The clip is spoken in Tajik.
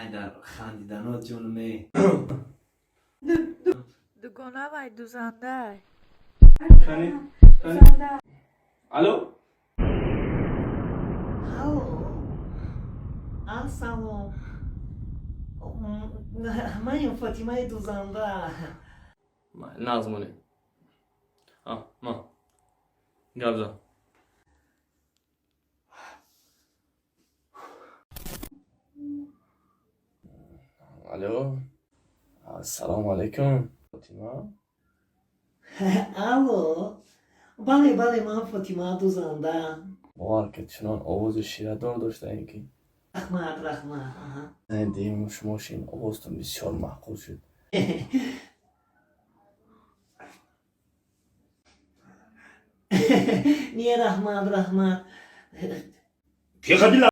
Ай, дар хандиданот ҷонуме. Дугона вай дузандай. Алло. Алло. Ассалом. Ман Фотимаи дузанда. Нағз монед. Ма гап зан. Алло, ассалому алайкум, Фотима. Алло. Бале, бале, ман Фотима дузанда. Бовар ки, чунон овози ширадор доштаем, ки Раҳмат, раҳмат. Аҳа. Дим шумо шин овозтон бисёр маъқул шуд. Не, раҳмат, раҳмат.